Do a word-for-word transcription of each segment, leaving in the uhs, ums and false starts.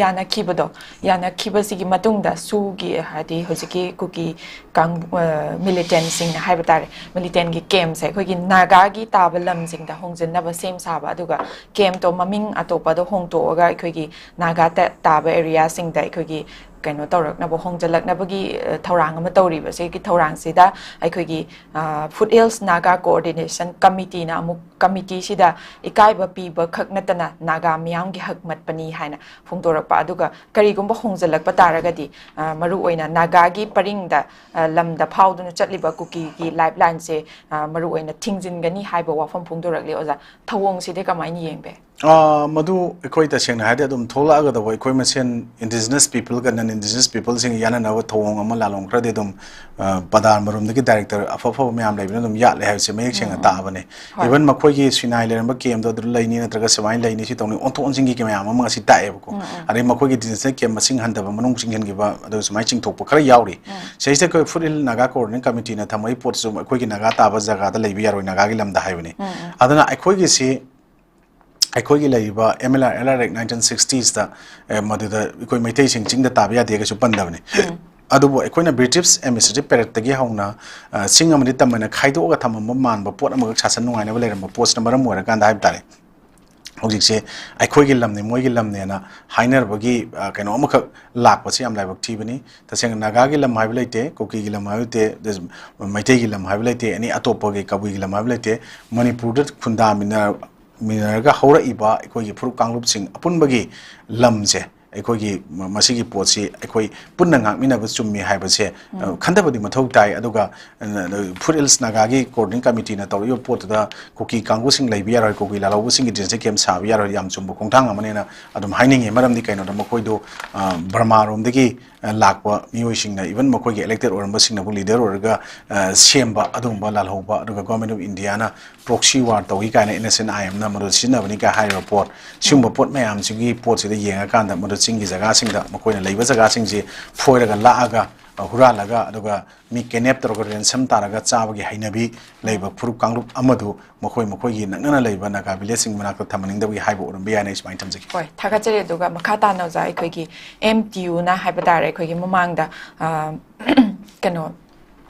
ꯌꯥꯅꯈꯤꯕꯗꯣ, ꯌꯥꯅꯈꯤꯕꯁꯤꯒꯤ ꯃꯇꯨꯡꯗ ꯁꯨꯒꯤ, ꯍꯥꯏꯗꯤ ꯍꯧꯖꯤꯛꯀꯤ ꯀꯨꯀꯤ ꯀꯥꯡ-, ꯑ, ꯃꯤꯂꯤꯇꯦꯟꯁꯤꯡꯅ ꯍꯥꯏꯕ ꯇꯥꯔꯦ, ꯃꯤꯂꯤꯇꯦꯟꯒꯤ ꯀꯦꯝꯁꯦ ꯑꯩꯈꯣꯏꯒꯤ ꯅꯥꯒꯥꯒꯤ ꯇꯥꯕ ꯂꯝꯁꯤꯡꯗ ꯍꯣꯡꯖꯤꯟꯅꯕ ꯁꯦꯝ ꯁꯥꯕ, ꯑꯗꯨꯒ ꯀꯦꯝꯇꯣ ꯃꯃꯤꯡ ꯑꯇꯣꯞꯄꯗ ꯍꯣꯡꯗꯣꯛꯑꯒ ꯑꯩꯈꯣꯏꯒꯤ ꯅꯥꯒꯥ ꯇ-, ꯇꯥꯕ ꯑꯦꯔꯤꯌꯥꯁꯤꯡꯗ ꯑꯩꯈꯣꯏꯒꯤ ꯀꯩꯅꯣ ꯇꯧꯔꯛꯅꯕ, ꯍꯣꯡꯖꯤꯜꯂꯛꯅꯕꯒꯤ, ꯑ, ꯊꯧꯔꯥꯡ ꯑꯃ ꯇꯧꯔꯤꯕ꯫ ꯁꯤꯒꯤ ꯊꯧꯔꯥꯡꯁꯤꯗ ꯑꯩꯈꯣꯏꯒꯤ, ꯑ, Foothills Naga Coordination Committeeꯅ ꯑꯃꯨꯛ ꯀꯃꯤꯇꯤꯁꯤꯗ ꯏꯀꯥꯏꯕ ꯄꯤꯕ ꯈꯛ ꯅꯠꯇꯅ ꯅꯥꯒꯥ ꯃꯤꯌꯥꯝꯒꯤ ꯍꯛ ꯃꯠꯄꯅꯤ ꯍꯥꯏꯅ ꯐꯣꯡꯗꯣꯔꯛꯄ꯫ ꯑꯗꯨꯒ ꯀꯔꯤꯒꯨꯝꯕ ꯍꯣꯡꯖꯤꯜꯂꯛꯄ ꯇꯥꯔꯒꯗꯤ, ꯑ, ꯃꯔꯨꯑꯣꯏꯅ ꯅꯥꯒꯥꯒꯤ ꯄꯔꯤꯡꯗ, ꯑ, ꯂꯝꯗ ꯐꯥꯎꯗꯨꯅ ꯆꯠꯂꯤꯕ ꯀꯨꯀꯤꯒꯤ ꯂꯥꯏꯐ ꯂꯥꯏꯟꯁꯦ, ꯑ, ꯃꯔꯨꯑꯣꯏꯅ ꯊꯤꯡꯖꯤꯟꯒꯅꯤ ꯍꯥꯏꯕ ꯋꯥꯐꯝ ꯐꯣꯡꯗꯣꯔꯛꯂꯤ꯫ ꯑꯣꯖꯥ, ꯊꯧꯑꯣꯡꯁꯤꯗꯤ ꯀꯃꯥꯏꯅ ꯌꯦꯡꯕꯤ? ꯑ, ꯃꯗꯨ ꯑꯩꯈꯣꯏ ꯇꯁꯦꯡꯅ ꯍꯥꯏꯔꯗꯤ ꯑꯗꯨꯝ ꯊꯣꯛꯂꯛꯑꯒꯗꯧꯕ ꯑꯩꯈꯣꯏ ꯃꯁꯦꯟ indigenous peopleꯒ non indigenous peopleꯁꯤꯡꯒ ꯌꯥꯅꯅꯕ ꯊꯧꯑꯣꯡ ꯑꯃ ꯂꯥꯜꯂꯣꯡ ꯈꯔꯗꯤ ꯑꯗꯨꯝ, ꯑ, ꯄꯗꯥꯔ ꯃꯔꯨꯝꯗꯒꯤ ꯗꯥꯏꯔꯦꯛꯇꯔ ꯑꯐ ꯑꯐꯕ ꯃꯌꯥꯝ ꯂꯩꯕꯅ ꯑꯗꯨꯝ ꯌꯥꯠꯂꯦ ꯍꯥꯏꯕꯁꯦ ꯃꯌꯦꯛ ꯁꯦꯡꯅ ꯎꯝ, ꯎꯝ꯫ ꯇꯥꯛꯑꯕꯅꯦ꯫ ꯍꯣꯏ꯫ Even ꯃꯈꯣꯏꯒꯤ ꯁꯤꯅꯥꯏ ꯂꯩꯔꯝꯕ ꯀꯦꯝꯗꯣ ꯑꯗꯨꯗ ꯂꯩꯅꯤ ꯅꯠꯇ꯭ꯔꯒ ꯁꯨꯃꯥꯏꯅ ꯂꯩꯅꯤ, ꯁꯤ ꯇꯧꯅꯤ, ꯑꯣꯟꯊꯣꯛ ꯑꯣꯟꯁꯤꯟꯒꯤ ꯃꯌꯥꯝ ꯑꯃ ꯉꯁꯤ ꯇꯥꯛꯑꯦꯕꯀꯣ꯫ ꯎꯝ, ꯎꯝ꯫ ꯑꯗꯩ ꯃꯈꯣꯏꯒꯤ indigenous ꯀꯦꯝ ꯃꯁꯤꯡ ꯍꯟꯊꯕ, ꯃꯅꯨꯡ ꯆꯤꯡꯁꯤꯟꯈꯤꯕ, ꯑꯗꯨ ꯁꯨꯃꯥꯏꯅ ꯆꯤꯡꯊꯣꯛꯄ ꯈꯔ ꯌꯥꯎꯔꯤ꯫ ꯎꯝ꯫ ꯁꯤꯁꯤꯗ ꯑꯩꯈꯣꯏ Foothills Naga Coordination Committeeꯅ ꯊꯝꯃꯛꯏ ꯄꯣꯠꯁꯤꯁꯨ ꯑꯩꯈꯣꯏꯒꯤ ꯅꯥꯒꯥ ꯇꯥꯕ ꯖꯒꯥꯗ ꯂꯩꯕ ꯌꯥꯔꯣꯏ, ꯅꯥꯒꯥꯒꯤ ꯂꯝꯗ ꯍꯥꯏꯕꯅꯤ꯫ ꯎꯝ, ꯎꯝ꯫ ꯑꯗꯨꯅ ꯑꯩꯈꯣꯏꯒꯤꯁꯤ, ꯑꯩꯈꯣꯏꯒꯤ ꯂꯩꯔꯤꯕ M L R, L R Act nineteen sixtiesꯇ, ꯑꯦ, ꯃꯗꯨꯗ ꯑꯩꯈꯣꯏ ꯃꯩꯇꯩꯁꯤꯡ ꯆꯤꯡꯗ ꯇꯥꯕ ꯌꯥꯗꯦ ꯀꯩꯁꯨ ꯄꯟꯗꯕꯅꯤ꯫ ꯎꯝ꯫ ꯑꯗꯨꯕꯨ ꯑꯩꯈꯣꯏꯅ British administrative periodꯇꯒꯤ ꯍꯧꯅ, ꯑ, ꯆꯤꯡ ꯑꯃꯗꯤ ꯇꯝ ꯍꯥꯏꯅ ꯈꯥꯏꯗꯣꯛꯑꯒ ꯊꯝꯃꯝꯕ ꯃꯥꯟꯕ ꯄꯣꯠ ꯑꯃꯈꯛ ꯁꯥꯁꯟ ꯅꯨꯡꯉꯥꯏꯅꯕ ꯂꯩꯔꯝꯕ ꯄꯣꯠꯁꯤꯅ ꯃꯔꯝ ꯑꯣꯏꯔꯀꯥꯟꯗ ꯍꯥꯏꯕ ꯇꯥꯔꯦ, ꯍꯧꯖꯤꯛꯁꯦ ꯑꯩꯈꯣꯏꯒꯤ ꯂꯝꯅꯤ, ꯃꯣꯏꯒꯤ ꯂꯝꯅꯦꯅ ꯍꯥꯏꯅꯔꯕꯒꯤ, ꯑ, ꯀꯩꯅꯣ ꯑꯃꯈꯛ ꯂꯥꯛꯄꯁꯤ ꯌꯥꯝ ꯂꯥꯏꯕꯛ ꯊꯤꯕꯅꯤ꯫ ꯇꯁꯦꯡꯅ ꯅꯥꯒꯥꯒꯤ ꯂꯝ ꯍꯥꯏꯕ ꯂꯩꯇꯦ, ꯀꯨꯀꯤꯒꯤ ꯂꯝ ꯍꯥꯏꯕ ꯂꯩꯇꯦ, ꯃꯩꯇꯩꯒꯤ ꯂꯝ ꯍꯥꯏꯕ ꯂꯩꯇꯦ, ꯑꯦꯅꯤ ꯑꯇꯣꯞꯄꯒꯤ ꯀꯕꯨꯏꯒꯤ ꯂꯝ ꯍꯥꯏꯕ ꯂꯩꯇꯦ꯫ ꯃꯅꯤꯄꯨꯔꯗ ꯈꯨꯟꯗꯥꯃꯤꯟꯅ-, ꯃꯤꯟꯅꯔꯒ ꯍꯧꯔꯛꯏꯕ ꯑꯩꯈꯣꯏꯒꯤ ꯐꯨꯔꯨꯞ ꯀꯥꯡꯂꯨꯞꯁꯤꯡ ꯑꯄꯨꯟꯕꯒꯤ ꯂꯝꯁꯦ, ꯑꯩꯈꯣꯏꯒꯤ ꯃ-, ꯃꯁꯤꯒꯤ ꯄꯣꯠꯁꯤ ꯑꯩꯈꯣꯏ ꯄꯨꯟꯅ ꯉꯥꯛꯃꯤꯟꯅꯕ ꯆꯨꯝꯃꯤ ꯍꯥꯏꯕꯁꯦ, ꯑ, ꯎꯝ꯫ ꯈꯟꯊꯕꯗꯤ ꯃꯊꯧ ꯇꯥꯏ꯫ ꯑꯗꯨꯒ, ꯑ, Foothills Nagaꯒꯤ Coordination Committeeꯅ ꯇꯧꯔꯛꯏꯕ ꯄꯣꯠꯇꯨꯗ ꯀꯨꯀꯤ ꯀꯥꯡꯕꯨꯁꯤꯡ ꯂꯩꯕ ꯌꯥꯔꯣꯏ, ꯀꯨꯀꯤ ꯂꯥꯜꯍꯧꯕꯁꯤꯡꯒꯤ indigenous camp ꯁꯥꯕ ꯌꯥꯔꯣꯏ, ꯌꯥꯝ ꯆꯨꯝꯕ ꯈꯣꯡꯊꯥꯡ ꯑꯃꯅꯦꯅ ꯑꯗꯨꯝ ꯍꯥꯏꯅꯤꯡꯉꯤ꯫ ꯃꯔꯝꯗꯤ ꯀꯩꯅꯣꯗ ꯃꯈꯣꯏꯗꯣ, ꯑ, ꯕꯔꯃꯥꯔꯣꯝꯗꯒꯤ, ꯑ, ꯂꯥꯛꯄ ꯃꯤꯑꯣꯏꯁꯤꯡꯅ, even ꯃꯈꯣꯏꯒꯤ elected ꯑꯣꯏꯔꯝꯕꯁꯤꯡꯅꯕꯨ leader ꯑꯣꯏꯔꯒ, ꯑ, ꯁꯦꯝꯕ ꯑꯗꯨꯒꯨꯝꯕ ꯂꯥꯜꯍꯧꯕ, ꯑꯗꯨꯒ Government of Indiaꯅ proxy war ꯇꯧꯏ ꯀꯥꯏꯅ N S C N I Mꯅ ꯃꯗꯨ ꯁꯤꯖꯤꯟꯅꯕꯅꯤ ꯀꯥꯏ ꯍꯥꯏꯔꯤꯕ ꯄꯣꯠ, ꯁꯤꯒꯨꯝꯕ ꯎꯝ꯫ ꯄꯣꯠ ꯃꯌꯥꯝꯁꯤꯒꯤ ꯄꯣꯠꯁꯤꯗ ꯌꯦꯡꯉꯀꯥꯟꯗ ꯃꯗꯨ ꯆꯤꯡꯒꯤ ꯖꯒꯥꯁꯤꯡꯗ ꯃꯈꯣꯏꯅ ꯂꯩꯕ ꯖꯒꯥꯁꯤꯡꯁꯤ ꯐꯣꯏꯔꯒ ꯂꯥꯛꯑꯒ ꯑ, ꯍꯨꯔꯥꯜꯂꯒ, ꯑꯗꯨꯒ ꯃꯤ ꯀꯦꯅꯦꯞ ꯇꯧꯔꯒ ꯔꯦꯟꯁꯝ ꯇꯥꯔꯒ ꯆꯥꯕꯒꯤ ꯍꯩꯅꯕꯤ ꯂꯩꯕ ꯐꯨꯔꯨꯞ ꯀꯥꯡꯂꯨꯞ ꯑꯃꯗꯨ ꯃꯈꯣꯏ ꯃꯈꯣꯏꯒꯤ ꯅꯛꯅꯅ ꯂꯩꯕ ꯅꯥꯒꯥ ꯚꯤꯂꯦꯖꯁꯤꯡꯒꯤ ꯃꯅꯥꯛꯇ ꯊꯝꯍꯟꯅꯤꯡꯗꯕꯒꯤ ꯍꯥꯏꯕ ꯑꯣꯏꯔꯝꯕ ꯌꯥꯏꯅ ꯑꯩ ꯁꯨꯃꯥꯏꯅ ꯊꯝꯖꯒꯦ꯫ ꯍꯣꯏ, ꯊꯥꯒꯠꯆꯔꯤ꯫ ꯑꯗꯨꯒ ꯃꯈꯥ ꯇꯥꯅ ꯑꯣꯖꯥ, ꯑꯩꯈꯣꯏꯒꯤ ꯑꯦꯝ ꯇꯤ ꯌꯨꯅ ꯍꯥꯏꯕ ꯇꯥꯔꯦ, ꯑꯩꯈꯣꯏꯒꯤ ꯃꯃꯥꯡꯗ, ꯑ, ꯀꯩꯅꯣ,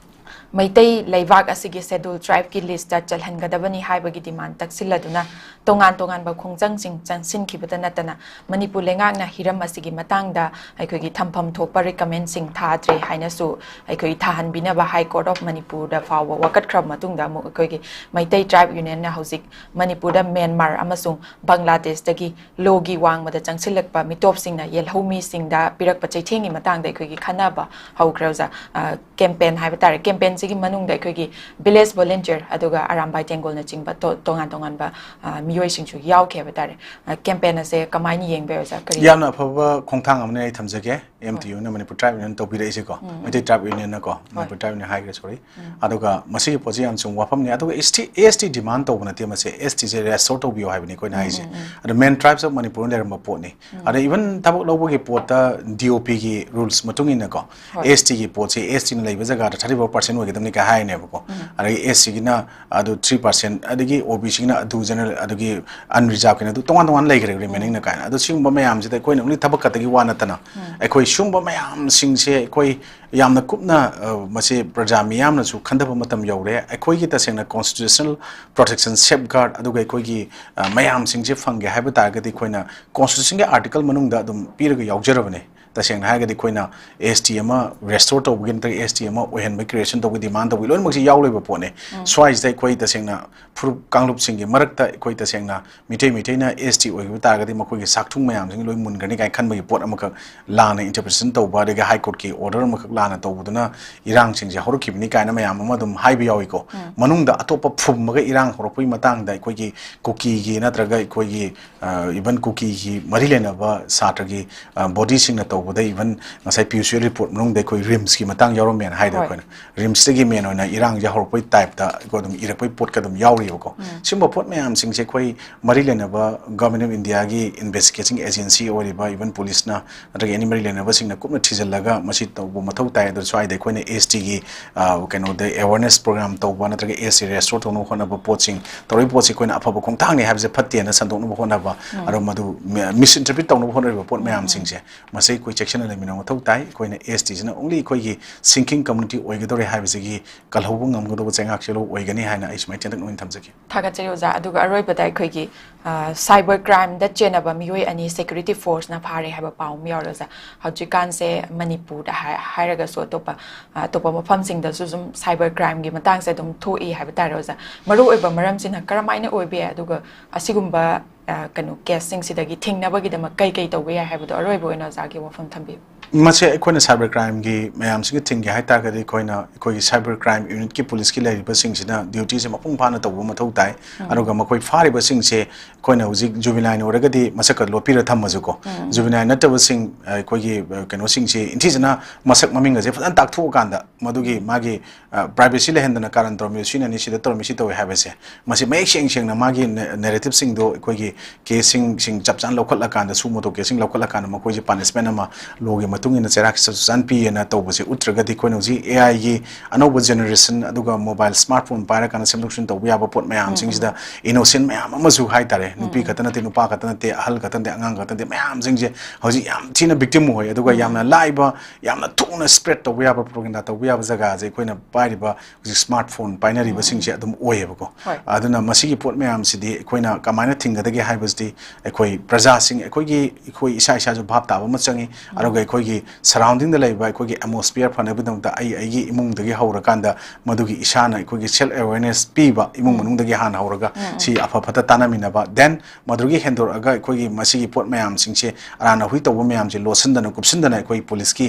ꯃꯩꯇꯩ ꯂꯩꯕꯥꯛ ꯑꯁꯤꯒꯤ ꯁꯦꯗꯨꯜ ꯇ꯭ꯔꯥꯏꯕꯀꯤ ꯂꯤꯁꯇ ꯆꯜꯍꯟꯒꯗꯕꯅꯤ ꯍꯥꯏꯕꯒꯤ ꯗꯤꯃꯥꯟ ꯇꯛꯁꯤꯜꯂꯗꯨꯅ ꯇꯣꯉꯥꯟ ꯇꯣꯉꯥꯟꯕ ꯈꯣꯡꯖꯪꯁꯤꯡ ꯆꯪꯁꯤꯟꯈꯤꯕꯇ ꯅꯠꯇꯅ ꯃꯅꯤꯄꯨꯔ ꯂꯩꯉꯥꯛꯅ ꯍꯤꯔꯝ ꯑꯁꯤꯒꯤ ꯃꯇꯥꯡꯗ ꯑꯩꯈꯣꯏꯒꯤ ꯊꯝꯐꯝ ꯊꯣꯛꯄ ꯔꯤꯀꯃꯦꯟꯁꯤꯡ ꯊꯥꯗ꯭ꯔꯦ ꯍꯥꯏꯅꯁꯨ ꯑꯩꯈꯣꯏ ꯊꯥꯍꯟꯕꯤꯅꯕ ꯍꯥꯏ ꯀꯣꯔꯠ ꯑꯣꯐ ꯃꯅꯤꯄꯨꯔꯗ ꯐꯥꯎꯕ ꯋꯥꯀꯠꯈ꯭ꯔꯕ ꯃꯇꯨꯡꯗ ꯑꯃꯨꯛ ꯑꯩꯈꯣꯏꯒꯤ ꯃꯩꯇꯩ ꯇ꯭ꯔꯥꯏꯕ ꯌꯨꯅꯤꯌꯟꯅ ꯍꯧꯖꯤꯛ ꯃꯅꯤꯄꯨꯔꯗ ꯃ꯭ꯌꯥꯟꯃꯥꯔ ꯑꯃꯁꯨꯡ ꯕꯪꯒ꯭ꯂꯥꯗꯦꯁꯇꯒꯤ ꯂꯣꯒꯤ ꯋꯥꯡꯃꯗ ꯆꯪꯁꯤꯜꯂꯛꯄ ꯃꯤꯇꯣꯞꯁꯤꯡꯅ ꯌꯦꯜꯍꯧꯃꯤꯁꯤꯡꯗ ꯄꯤꯔꯛꯄ ꯆꯩꯊꯦꯡꯒꯤ ꯃꯇꯥꯡꯗ ꯑꯩꯈꯣꯏꯒꯤ ꯈꯟꯅꯕ ꯍꯧꯈ꯭ꯔꯦ ꯑꯣꯖꯥ꯫ ꯑ, ꯀꯦꯝꯄꯦꯟ ꯍꯥꯏꯕ ꯇꯥꯔꯦ, ꯀꯦꯝꯄꯦꯟꯁꯤꯒꯤ ꯃꯅꯨꯡꯗ ꯑꯩꯈꯣꯏꯒꯤ ꯚꯤꯂꯦꯖ ꯚꯣꯂꯨꯟꯇꯤꯌꯔ ꯑꯗꯨꯒ ꯑꯔꯥꯝꯕꯥꯏ ꯇꯦꯡꯒꯣꯜꯅꯆꯤꯡꯕ ꯇꯣ-, ꯇꯣꯉꯥꯟ ꯇꯣꯉꯥꯟꯕ, ꯑ, ꯃꯤꯑꯣꯏꯁꯤꯡꯁꯨ ꯌꯥꯎꯈꯤ ꯍꯥꯏꯕ ꯇꯥꯔꯦ꯫ ꯑ, ꯀꯦꯝꯄꯦꯟ ꯑꯁꯦ ꯀꯃꯥꯏꯅ ꯌꯦꯡꯕ ꯌꯥꯏ ꯑꯣꯖꯥ? ꯀꯔꯤ? ꯌꯥꯝꯅ ꯑꯐꯕ ꯈꯣꯡꯊꯥꯡ ꯑꯃꯅꯦ ꯑꯩ ꯊꯝꯖꯒꯦ꯫ ꯑꯦꯝ ꯇꯤ ꯌꯨꯅ ꯃꯅꯤꯄꯨꯔ ꯇ꯭ꯔꯥꯏꯕ ꯌꯨꯅꯤꯌꯟ ꯇꯧꯕꯤꯔꯛꯏꯁꯦꯀꯣ, ꯎꯝ, ꯎꯝ꯫ ꯃꯩꯇꯩ ꯇ꯭ꯔꯥꯏꯕ ꯌꯨꯅꯤꯌꯟꯅꯀꯣ, ꯍꯣꯏ꯫ ꯃꯅꯤꯄꯨꯔ ꯇ꯭ꯔꯥꯏꯕ ꯌꯨꯅꯤꯌꯟ ꯍꯥꯏꯈ꯭ꯔꯦ, ꯁꯣꯔꯤ꯫ ꯎꯝ꯫ ꯑꯗꯨꯒ ꯃꯁꯤꯒꯤ ꯄꯣꯠꯁꯤ ꯌꯥꯝ ꯆꯨꯝꯕ ꯋꯥꯐꯝꯅꯤ꯫ ꯑꯗꯨꯒ ꯑꯦꯁ ꯇꯤ, ꯑꯦꯁ ꯇꯤ ꯗꯤꯃꯥꯟ ꯇꯧꯕ ꯅꯠꯇꯦ ꯃꯁꯦ, ꯑꯦꯁ ꯇꯤꯁꯦ ꯔꯦꯁꯇꯣꯔ ꯇꯧꯕꯤꯌꯣ ꯍꯥꯏꯕꯅꯤ ꯑꯩꯈꯣꯏꯅ ꯎꯝ, ꯍꯥꯏꯁꯦ꯫ ꯎꯝ, ꯎꯝ꯫ ꯑꯗꯣ ꯃꯦꯟ ꯇ꯭ꯔꯥꯏꯕꯁ ꯑꯣꯐ ꯃꯅꯤꯄꯨꯔꯅ ꯂꯩꯔꯝꯕ ꯄꯣꯠꯅꯤ꯫ ꯎꯝ꯫ ꯑꯗ ꯏꯚꯟ ꯊꯕꯛ ꯂꯧꯕꯒꯤ ꯄꯣꯠꯇ ꯗꯤ ꯑꯣ ꯄꯤꯒꯤ ꯔꯨꯜꯁ ꯃꯇꯨꯡ ꯏꯟꯅꯀꯣ, ꯍꯣꯏ꯫ ꯑꯦꯁ ꯇꯤꯒꯤ ꯄꯣꯠꯁꯤ ꯑꯦꯁ ꯇꯤꯅ ꯂꯩꯕ ꯖꯒꯥꯗ ꯊꯥꯔꯇꯤ ꯐꯣꯔ ꯄꯥꯔꯁꯦꯟ ꯑꯣꯏꯒꯗꯕꯅꯤ ꯀꯥꯏ ꯍꯥꯏꯅꯦꯕꯀꯣ꯫ ꯎꯝ꯫ ꯑꯗꯒꯤ ꯑꯦꯁ ꯁꯤꯒꯤꯅ ꯑꯗꯨ ꯊ꯭ꯔꯤ ꯄꯥꯔꯁꯦꯟ, ꯑꯗꯒꯤ ꯑꯣ ꯕꯤ ꯁꯤꯒꯤꯅ ꯑꯗꯨ ꯖꯦꯅꯔꯦꯜ, ꯑꯗꯒꯤ ꯑꯟꯔꯤꯖꯥꯔꯕꯀꯤꯅ ꯑꯗꯨ ꯇꯣꯉꯥꯟ ꯇꯣꯉꯥꯟ ꯂꯩꯈ꯭ꯔꯦ, ꯔꯤꯃꯦꯅꯤꯡꯅ ꯎꯝ꯫ ꯀꯥꯏꯅ꯫ ꯑꯗꯣ ꯁꯤꯒꯨꯝꯕ ꯃꯌꯥꯝꯁꯤꯗ ꯑꯩꯈꯣꯏꯅ ꯑꯣꯡꯂꯤ ꯊꯕꯛ ꯈꯛꯇꯒꯤ ꯋꯥ ꯅꯠꯇꯅ, ꯎꯝ꯫ ꯑꯩꯈꯣꯏ ꯁꯤꯒꯨꯝꯕ ꯃꯌꯥꯝꯁꯤꯡꯁꯦ ꯑꯩꯈꯣꯏ ꯌꯥꯝꯅ ꯀꯨꯞꯅ, ꯑ, ꯃꯁꯤ ꯄ꯭ꯔꯖꯥ ꯃꯤꯌꯥꯝꯅꯁꯨ ꯈꯟꯊꯕ ꯃꯇꯝ ꯌꯧꯔꯦ꯫ ꯑꯩꯈꯣꯏꯒꯤ ꯇꯁꯦꯡꯅ ꯀꯣꯟꯁꯇꯤꯇ꯭ꯌꯨꯁꯅꯦꯜ ꯄ꯭ꯔꯣꯇꯦꯛꯁꯟ, ꯁꯦꯐꯒꯥꯔꯗ, ꯑꯗꯨꯒ ꯑꯩꯈꯣꯏꯒꯤ, ꯑ, ꯃꯌꯥꯝꯁꯤꯡꯁꯦ ꯐꯪꯒꯦ ꯍꯥꯏꯕ ꯇꯥꯔꯒꯗꯤ ꯑꯩꯈꯣꯏꯅ ꯀꯣꯟꯁꯇꯤꯇ꯭ꯌꯨꯁꯟꯒꯤ ꯑꯥꯔꯇꯤꯀꯜ ꯃꯅꯨꯡꯗ ꯑꯗꯨꯝ ꯄꯤꯔꯒ ꯌꯥꯎꯖꯔꯕꯅꯦ꯫ ꯇꯁꯦꯡꯅ ꯍꯥꯏꯔꯒꯗꯤ ꯑꯩꯈꯣꯏꯅ ꯑꯦꯁ ꯇꯤ ꯑꯃ ꯔꯦꯁꯇꯣꯔ ꯇꯧꯕꯒꯤ ꯅꯠꯇ꯭ꯔꯒ ꯑꯦꯁ ꯇꯤ ꯑꯃ ꯑꯣꯏꯍꯟꯕꯒꯤ, ꯀ꯭ꯔꯤꯌꯦꯁꯟ ꯇꯧꯕꯒꯤ ꯗꯤꯃꯥꯟ ꯇꯧꯕꯒꯤ ꯂꯣꯏꯅꯃꯛꯁꯤ ꯌꯥꯎ ꯂꯩꯕ ꯄꯣꯠꯅꯦ꯫ ꯎꯝ꯫ ꯁ꯭ꯋꯥꯏꯁꯤꯗ ꯑꯩꯈꯣꯏ ꯇꯁꯦꯡꯅ ꯐꯨꯔꯨꯞ ꯀꯥꯡꯂꯨꯞꯁꯤꯡꯒꯤ ꯃꯔꯛꯇ ꯑꯩꯈꯣꯏ ꯇꯁꯦꯡꯅ ꯃꯤꯇꯩ ꯃꯩꯇꯩꯅ ꯑꯦꯁ ꯇꯤ ꯑꯣꯏꯈꯤꯕ ꯇꯥꯔꯒꯗꯤ ꯃꯈꯣꯏꯒꯤ ꯁꯥꯛꯊꯨꯡ ꯃꯌꯥꯝꯁꯤꯡ ꯂꯣꯏ ꯃꯨꯟꯈ꯭ꯔꯅꯤ ꯀꯥꯏꯅ ꯈꯟꯕꯒꯤ ꯄꯣꯠ ꯑꯃꯈꯛ ꯂꯥꯟꯅ ꯏꯟꯇꯔꯄ꯭ꯔꯤꯇꯦꯁꯟ ꯇꯧꯕ, ꯑꯗꯒꯤ ꯍꯥꯏ ꯀꯣꯔꯠꯀꯤ ꯑꯣꯔꯗꯔ ꯑꯃꯈꯛ ꯂꯥꯟꯅ ꯇꯧꯕꯗꯨꯅ ꯏꯔꯥꯡꯁꯤꯡꯁꯦ ꯍꯧꯔꯛꯈꯤꯕꯅꯤ ꯀꯥꯏꯅ ꯃꯌꯥꯝ ꯑꯃ ꯑꯗꯨꯝ ꯍꯥꯏꯕ ꯌꯥꯎꯏꯀꯣ꯫ ꯎꯝ꯫ ꯃꯅꯨꯡꯗ ꯑꯇꯣꯞꯄ ꯐꯨꯝꯃꯒ ꯏꯔꯥꯡ ꯍꯧꯔꯛꯄꯒꯤ ꯃꯇꯥꯡꯗ ꯑꯩꯈꯣꯏꯒꯤ ꯀꯨꯀꯤꯒꯤ ꯅꯠꯇ꯭ꯔꯒ ꯑꯩꯈꯣꯏꯒꯤ, ꯑ, ꯏꯚꯟ ꯀꯨꯀꯤꯒꯤ ꯃꯔꯤ ꯂꯩꯅꯕ ꯁꯥꯇ꯭ꯔꯒꯤ, ꯑ, ꯕꯣꯗꯤꯁꯤꯡꯅ ꯇꯧꯕ ꯑꯗꯩ even ꯉꯁꯥꯏ ꯄꯤꯌꯨꯁ ꯔꯤꯄꯣꯔꯠ ꯃꯅꯨꯡꯗ ꯑꯩꯈꯣꯏ ꯔꯤꯝꯁꯀꯤ ꯃꯇꯥꯡ ꯌꯥꯎꯔꯝꯃꯦꯅ ꯍꯥꯏꯗꯣ꯫ ꯍꯣꯏ꯫ ꯑꯩꯈꯣꯏꯅ ꯔꯤꯝꯁꯇꯒꯤ ꯃꯦꯟ ꯑꯣꯏꯅ ꯏꯔꯥꯡꯁꯦ ꯍꯧꯔꯛꯄꯩ ꯇꯥꯏꯞꯇ ꯑꯩꯈꯣꯏ ꯑꯗꯨꯝ ꯏꯔꯛꯄꯩ ꯄꯣꯠꯀ ꯑꯗꯨꯝ ꯌꯥꯎꯔꯤꯕꯀꯣ꯫ ꯎꯝ꯫ ꯁꯤꯒꯨꯝꯕ ꯄꯣꯠ ꯃꯌꯥꯝꯁꯤꯡꯁꯦ ꯑꯩꯈꯣꯏ ꯃꯔꯤ ꯂꯩꯅꯕ Government of Indiaꯒꯤ investigating agency ꯑꯣꯏꯔꯤꯕ even ꯄꯨꯂꯤꯁꯅ ꯅꯠꯇ꯭ꯔꯒ ꯑꯦꯅꯤ ꯃꯔꯤ ꯂꯩꯅꯕꯁꯤꯡꯅ ꯀꯨꯞꯅ ꯊꯤꯖꯤꯜꯂꯒ ꯃꯁꯤ ꯇꯧꯕ ꯃꯊꯧ ꯇꯥꯏ꯫ ꯑꯗꯣ ꯁ꯭ꯋꯥꯏꯗ ꯑꯩꯈꯣꯏꯅ ꯑꯦꯁ ꯇꯤꯒꯤ ꯀꯩꯅꯣꯗ awareness program ꯇꯧꯕ ꯅꯠꯇ꯭ꯔꯒ ꯑꯦꯁ ꯇꯤ restore ꯇꯧꯅꯕ ꯍꯣꯠꯅꯕ ꯄꯣꯠꯁꯤꯡ ꯇꯧꯔꯤꯕ ꯄꯣꯠꯁꯤ ꯑꯩꯈꯣꯏꯅ ꯑꯐꯕ ꯈꯣꯡꯊꯥꯡꯅꯤ ꯍꯥꯏꯕꯁꯦ ꯐꯠꯇꯦꯅ ꯁꯟꯗꯣꯛꯅꯕ ꯍꯣꯠꯅꯕ, ꯎꯝ꯫ ꯑꯗꯣ ꯃꯗꯨ misinterpret ꯇꯧꯅꯕ ꯍꯣꯠꯅꯔꯤꯕ ꯄꯣꯠ ꯎꯝ, ꯎꯝ꯫ ꯃꯌꯥꯝꯁꯤꯡꯁꯦ ꯃꯁꯤ ꯑꯩꯈꯣꯏ ꯆꯦꯛꯁꯤꯟꯅ ꯂꯩꯃꯤꯟꯅꯕ ꯃꯊꯧ ꯇꯥꯏ꯫ ꯑꯩꯈꯣꯏꯅ ꯑꯦꯁ ꯇꯤꯁꯤꯅ only ꯑꯩꯈꯣꯏꯒꯤ sinking community ꯑꯣꯏꯒꯗꯧꯔꯦ ꯍꯥꯏꯕꯁꯤꯒꯤ ꯀꯜꯍꯧꯕ ꯉꯝꯒꯗꯧꯕ ꯆꯩꯉꯥꯛꯁꯦ ꯑꯣꯏꯒꯅꯤ ꯍꯥꯏꯅ ꯑꯩ ꯁꯨꯃꯥꯏꯅ ꯇꯦꯟꯇꯛꯅ ꯑꯣꯏꯅ ꯊꯝꯖꯒꯦ꯫ ꯊꯥꯒꯠꯆꯔꯤ ꯑꯣꯖꯥ꯫ ꯑꯗꯨꯒ ꯑꯔꯣꯏꯕꯗ ꯑꯩꯈꯣꯏꯒꯤ, ꯑ, cyber crimeꯗ ꯆꯦꯟꯅꯕ ꯃꯤꯑꯣꯏ ꯑꯅꯤ security forceꯅ ꯐꯥꯔꯦ ꯍꯥꯏꯕ ꯄꯥꯎ ꯑꯃ ꯌꯥꯎꯔꯦ ꯑꯣꯖꯥ꯫ ꯍꯧꯖꯤꯛꯀꯥꯟꯁꯦ ꯃꯅꯤꯄꯨꯔꯗ ꯍꯥꯏ-, ꯍꯥꯏꯔꯒꯁꯨ ꯑꯇꯣꯞꯄ, ꯑ, ꯑꯇꯣꯞꯄ ꯃꯐꯝꯁꯤꯡꯗꯁꯨ ꯁꯨꯝ cyber crimeꯒꯤ ꯃꯇꯥꯡꯁꯦ ꯑꯗꯨꯝ ꯊꯣꯛꯏ ꯍꯥꯏꯕ ꯇꯥꯔꯦ ꯑꯣꯖꯥ꯫ ꯃꯔꯨꯑꯣꯏꯕ ꯃꯔꯝꯁꯤꯅ ꯀꯔꯝꯍꯥꯏꯅ ꯑꯣꯏꯕ ꯌꯥꯏ? ꯑꯗꯨꯒ ꯑꯁꯤꯒꯨꯝꯕ, ꯑ, ꯀꯩꯅꯣ caseꯁꯤꯡꯁꯤꯗꯒꯤ ꯊꯤꯡꯅꯕꯒꯤꯗꯃꯛ ꯀꯩ ꯀꯩ ꯇꯧꯕ ꯌꯥꯏ ꯍꯥꯏꯕꯗꯣ ꯑꯔꯣꯏꯕ ꯑꯣꯏꯅ ꯑꯣꯖꯥꯒꯤ ꯋꯥꯐꯝ ꯊꯝꯕꯤꯌꯨ꯫ ꯃꯁꯦ ꯑꯩꯈꯣꯏꯅ cyber crimeꯒꯤ ꯃꯌꯥꯝꯁꯤꯒꯤ ꯊꯤꯡꯒꯦ ꯍꯥꯏ ꯇꯥꯔꯒꯗꯤ ꯑꯩꯈꯣꯏꯅ ꯑꯩꯈꯣꯏꯒꯤ cyber crime unitꯀꯤ ꯄꯨꯂꯤꯁꯀꯤ ꯂꯩꯔꯤꯕꯁꯤꯡꯁꯤꯅ dutyꯁꯦ ꯃꯄꯨꯡ ꯐꯥꯅ ꯇꯧꯕ ꯃꯊꯧ ꯇꯥꯏ꯫ ꯎꯝ꯫ ꯑꯗꯨꯒ ꯃꯈꯣꯏ ꯐꯥꯔꯤꯕꯁꯤꯡꯁꯦ ꯑꯩꯈꯣꯏꯅ ꯍꯧꯖꯤꯛ juvenile ꯑꯣꯏꯔꯒꯗꯤ ꯃꯁꯛꯀ ꯂꯣꯠꯄꯤꯔ ꯊꯝꯃꯁꯨꯀꯣ, ꯎꯝ꯫ Juvenile ꯅꯠꯇꯕꯁꯤꯡ, ꯑ, ꯑꯩꯈꯣꯏꯒꯤ, ꯑ, ꯀꯩꯅꯣꯁꯤꯡꯁꯤ ꯏꯟꯊꯤꯖꯅ ꯃꯁꯛ ꯃꯃꯤꯡꯒꯁꯦ ꯐꯖꯅ ꯇꯥꯛꯊꯣꯛꯑꯀꯥꯟꯗ ꯃꯗꯨꯒꯤ ꯃꯥꯒꯤ, ꯑ, privacy ꯂꯩꯍꯟꯗꯅ ꯀꯥꯔꯟ ꯇꯧꯔꯝꯃꯤ, ꯁꯤꯅꯅꯤ, ꯁꯤꯗ ꯇꯧꯔꯝꯃꯤ, ꯁꯤ ꯇꯧꯋꯤ ꯍꯥꯏꯕꯁꯦ, ꯃꯁꯤ ꯃꯌꯦꯛ ꯁꯦꯡ ꯁꯦꯡꯅ ꯃꯥꯒꯤ ꯅꯦ-, narrativeꯁꯤꯡꯗꯣ ꯑꯩꯈꯣꯏꯒꯤ caseꯁꯤꯡ, ꯁꯤꯡ ꯆꯞ ꯆꯥꯅ ꯂꯧꯈꯠꯂꯀꯥꯟꯗ, suo motu caseꯁꯤꯡ ꯂꯧꯈꯠꯂꯀꯥꯟꯗ ꯃꯈꯣꯏꯁꯦ punishment ꯑꯃ lawꯒꯤ ꯃꯇꯨꯡ ꯏꯟꯅ ꯆꯩꯔꯥꯛ ꯆꯞ ꯆꯥꯅ ꯄꯤꯌꯦꯅ ꯇꯧꯕꯁꯦ ꯎꯠꯇ꯭ꯔꯒꯗꯤ ꯑꯩꯈꯣꯏꯅ ꯍꯧꯖꯤꯛ AIꯒꯤ ꯑꯅꯧꯕ generation ꯑꯗꯨꯒ mobile smartphone ꯄꯥꯏꯔꯀꯥꯟꯗ ꯁꯦꯝꯗꯣꯛ ꯁꯦꯝꯖꯤꯟ ꯇꯧꯕ ꯌꯥꯕ ꯄꯣꯠ ꯃꯌꯥꯝꯁꯤꯡꯁꯤꯗ ꯎꯝ, ꯎꯝ꯫ Innocent ꯃꯌꯥꯝ ꯑꯃꯁꯨ ꯍꯥꯏꯇꯥꯔꯦ, ꯎꯝ, ꯅꯨꯄꯤ ꯎꯝ꯫ ꯈꯛꯇ ꯅꯠꯇꯦ, ꯅꯨꯄꯥ ꯈꯛꯇ ꯅꯠꯇꯦ, ꯑꯍꯜ ꯈꯛꯇ ꯅꯠꯇꯦ, ꯑꯉꯥꯡ ꯈꯛꯇ ꯅꯠꯇꯦ, ꯃꯌꯥꯝꯁꯤꯡꯁꯦ ꯍꯧꯖꯤꯛ ꯌꯥꯝ ꯊꯤꯅ victim ꯑꯣꯏ꯫ ꯑꯗꯨꯒ ꯎꯝ, ꯌꯥꯝꯅ ꯎꯝ꯫ ꯂꯥꯏꯕ, ꯌꯥꯝꯅ ꯊꯨꯅ spread ꯇꯧꯕ ꯌꯥꯕ, propaganda ꯇꯧꯕ ꯌꯥꯕ ꯖꯒꯥꯁꯦ ꯑꯩꯈꯣꯏꯅ ꯄꯥꯏꯔꯤꯕ ꯍꯧꯖꯤꯛ smartphone ꯄꯥꯏꯅꯔꯤꯕꯁꯤꯡꯁꯦ ꯎꯝ, ꯎꯝ꯫ ꯑꯗꯨꯝ ꯑꯣꯏꯌꯦꯕꯀꯣ꯫ ꯍꯣꯏ꯫ ꯑꯗꯨꯅ ꯃꯁꯤꯒꯤ ꯄꯣꯠ ꯃꯌꯥꯝꯁꯤꯗꯤ ꯑꯩꯈꯣꯏꯅ ꯀꯃꯥꯏꯅ ꯊꯤꯡꯒꯗꯒꯦ ꯍꯥꯏꯕꯁꯤꯗꯤ ꯑꯩꯈꯣꯏ ꯄ꯭ꯔꯖꯥꯁꯤꯡ, ꯑꯩꯈꯣꯏꯒꯤ, ꯑꯩꯈꯣꯏ ꯏꯁꯥ ꯏꯁꯥꯁꯨ ꯚꯥꯞ ꯇꯥꯕ ꯑꯃ ꯆꯪꯉꯤ꯫ ꯎꯝ꯫ ꯑꯗꯨꯒ ꯑꯩꯈꯣꯏꯒꯤ ꯁꯔꯥꯎꯟꯗꯤꯡꯗ ꯂꯩꯕ ꯑꯩꯈꯣꯏꯒꯤ ꯑꯦꯠꯃꯣꯁꯐꯤꯌꯔ ꯐꯅꯕꯒꯤꯗꯃꯛꯇ ꯑꯩ ꯑꯩꯒꯤ ꯏꯃꯨꯡꯗꯒꯤ ꯍꯧꯔꯀꯥꯟꯗ ꯃꯗꯨꯒꯤ ꯏꯁꯥꯅ ꯑꯩꯈꯣꯏꯒꯤ ꯁꯦꯜꯐ ꯑꯦꯋꯦꯔꯅꯦꯁ ꯄꯤꯕ, ꯏꯃꯨꯡ ꯃꯅꯨꯡꯗꯒꯤ ꯍꯥꯟꯅ ꯍꯧꯔꯒ ꯁꯤ ꯑꯐ ꯐꯠꯇ ꯇꯥꯟꯅꯃꯤꯟꯅꯕ, ꯗꯦꯟ ꯃꯗꯨꯗꯒꯤ ꯍꯦꯟꯗꯣꯔꯛꯑꯒ ꯑꯩꯈꯣꯏꯒꯤ ꯃꯁꯤꯒꯤ ꯄꯣꯠ ꯃꯌꯥꯝꯁꯤꯡꯁꯦ, ꯑꯔꯥꯟ ꯑꯍꯨꯏ ꯇꯧꯕ ꯃꯌꯥꯝꯁꯦ ꯂꯣꯠꯁꯤꯟꯗꯅ ꯀꯨꯞꯁꯤꯟꯗꯅ ꯑꯩꯈꯣꯏ ꯄꯨꯂꯤꯁꯀꯤ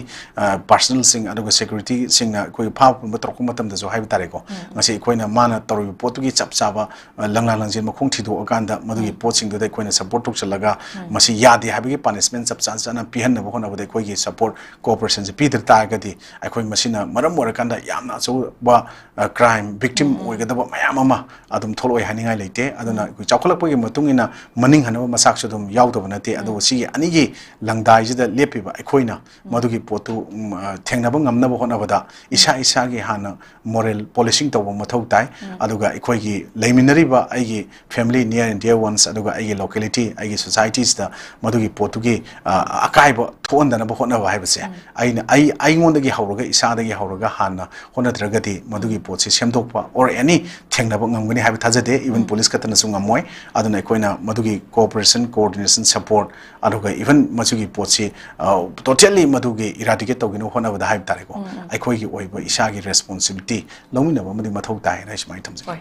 ꯄꯥꯔꯁꯅꯦꯜꯁꯤꯡ ꯑꯗꯨꯒ ꯁꯦꯀ꯭ꯌꯨꯔꯤꯇꯤꯁꯤꯡꯅ ꯑꯩꯈꯣꯏ ꯐꯥꯕ ꯄꯨꯟꯕ ꯇꯧꯔꯛꯄ ꯃꯇꯝꯗꯁꯨ ꯍꯥꯏꯕ ꯇꯥꯔꯦꯀꯣ, ꯉꯁꯤ ꯑꯩꯈꯣꯏꯅ ꯃꯥꯅ ꯇꯧꯔꯤꯕ ꯄꯣꯠꯇꯨꯒꯤ ꯆꯞ ꯆꯥꯕ ꯑ, ꯂꯪꯂꯥ ꯂꯪꯖꯦꯜ ꯃꯈꯣꯡ ꯊꯤꯗꯣꯛꯑꯀꯥꯟꯗ ꯃꯗꯨꯒꯤ ꯄꯣꯠꯁꯤꯡꯗꯨꯗ ꯑꯩꯈꯣꯏꯅ ꯁꯄꯣꯔꯠ ꯇꯧꯁꯤꯜꯂꯒ ꯃꯁꯤ ꯌꯥꯗꯦ ꯍꯥꯏꯕꯒꯤ ꯄꯥꯅꯤꯁꯃꯦꯟ ꯆꯞ ꯆꯥ ꯆꯥꯅ ꯄꯤꯍꯟꯅꯕ ꯍꯣꯠꯅꯕꯗ ꯑꯩꯈꯣꯏꯒꯤ ꯁꯄꯣꯔꯠ, ꯀꯣꯑꯣꯄꯔꯦꯁꯟꯁꯦ ꯄꯤꯗ ꯇꯥꯔꯒꯗꯤ ꯑꯩꯈꯣꯏ ꯃꯁꯤꯅ ꯃꯔꯝ ꯑꯣꯏꯔꯀꯥꯟꯗ ꯌꯥꯝꯅ ꯑꯆꯧꯕ ꯀ꯭ꯔꯥꯏꯝ ꯚꯤꯛꯇꯤꯝ ꯑꯣꯏꯒꯗꯕ ꯃꯌꯥꯝ ꯑꯃ ꯑꯗꯨꯝ ꯊꯣꯛꯂꯛꯑꯣꯏ ꯍꯥꯏꯅꯤꯡꯉꯥꯏ ꯂꯩꯇꯦ꯫ ꯑꯗꯨꯅ ꯑꯩꯈꯣꯏ ꯆꯥꯎꯈꯠꯂꯛꯄꯒꯤ ꯃꯇꯨꯡ ꯏꯟꯅ ꯃꯅꯤꯡ ꯍꯟꯅꯕ ꯃꯆꯥꯛꯁꯨ ꯑꯗꯨꯝ ꯌꯥꯎꯗꯕ ꯅꯠꯇꯦ꯫ ꯑꯗꯨꯕꯨ ꯁꯤꯒꯤ ꯑꯅꯤꯒꯤ ꯂꯪꯗꯥꯏꯁꯤꯗ ꯂꯦꯞꯄꯤꯕ ꯑꯩꯈꯣꯏꯅ ꯃꯗꯨꯒꯤ ꯄꯣꯠꯇꯨ ꯎꯝ, ꯑ, ꯊꯦꯡꯅꯕ ꯉꯝꯅꯕ ꯍꯣꯠꯅꯕꯗ ꯏꯁꯥ ꯏꯁꯥꯒꯤ ꯍꯥꯟꯅ ꯃꯣꯔꯦꯜ ꯄꯣꯂꯤꯁꯤꯡ ꯇꯧꯕ ꯃꯊꯧ ꯇꯥꯏ꯫ ꯑꯗꯨꯒ ꯑꯩꯈꯣꯏꯒꯤ ꯂꯩꯃꯤꯟꯅꯔꯤꯕ ꯑꯩꯒꯤ family, near and dear ones, ꯑꯗꯨꯒ ꯑꯩꯒꯤ locality, ꯑꯩꯒꯤ societies ꯇ ꯃꯗꯨꯒꯤ ꯄꯣꯠꯇꯨꯒꯤ, ꯑ, ꯑꯀꯥꯏꯕ ꯊꯣꯛꯍꯟꯗꯅꯕ ꯍꯣꯠꯅꯕ ꯍꯥꯏꯕꯁꯦ ꯑꯩꯅ, ꯑꯩ, ꯑꯩꯉꯣꯟꯗꯒꯤ ꯍꯧꯔꯒ, ꯏꯁꯥꯗꯒꯤ ꯍꯧꯔꯒ ꯍꯥꯟꯅ ꯍꯣꯠꯅꯗ꯭ꯔꯒꯗꯤ ꯃꯗꯨꯒꯤ ꯄꯣꯠꯁꯤ ꯁꯦꯝꯗꯣꯛꯄ or any ꯊꯦꯡꯅꯕ ꯉꯝꯒꯅꯤ ꯍꯥꯏꯕ ꯊꯥꯖꯗꯦ꯫ Even ꯄꯨꯂꯤꯁ ꯈꯛꯇꯅꯁꯨ ꯉꯝꯃꯣꯏ꯫ ꯑꯗꯨꯅ ꯑꯩꯈꯣꯏꯅ ꯃꯗꯨꯒꯤ cooperation, coordination, support, ꯑꯗꯨꯒ even ꯃꯁꯤꯒꯤ ꯄꯣꯠꯁꯤ, ꯑ, totally ꯃꯗꯨꯒꯤ eradicate ꯇꯧꯒꯦꯅ ꯍꯣꯠꯅꯕꯗ ꯍꯥꯏꯕ ꯇꯥꯔꯦꯀꯣ, ꯑꯩꯈꯣꯏꯒꯤ ꯑꯣꯏꯕ ꯏꯁꯥꯒꯤ responsibility ꯂꯧꯃꯤꯟꯅꯕ ꯑꯃꯗꯤ ꯃꯊꯧ ꯇꯥꯏ ꯍꯥꯏꯅ ꯑꯩ ꯁꯨꯃꯥꯏꯅ ꯊꯝꯖꯒꯦ꯫ ꯍꯣꯏ꯫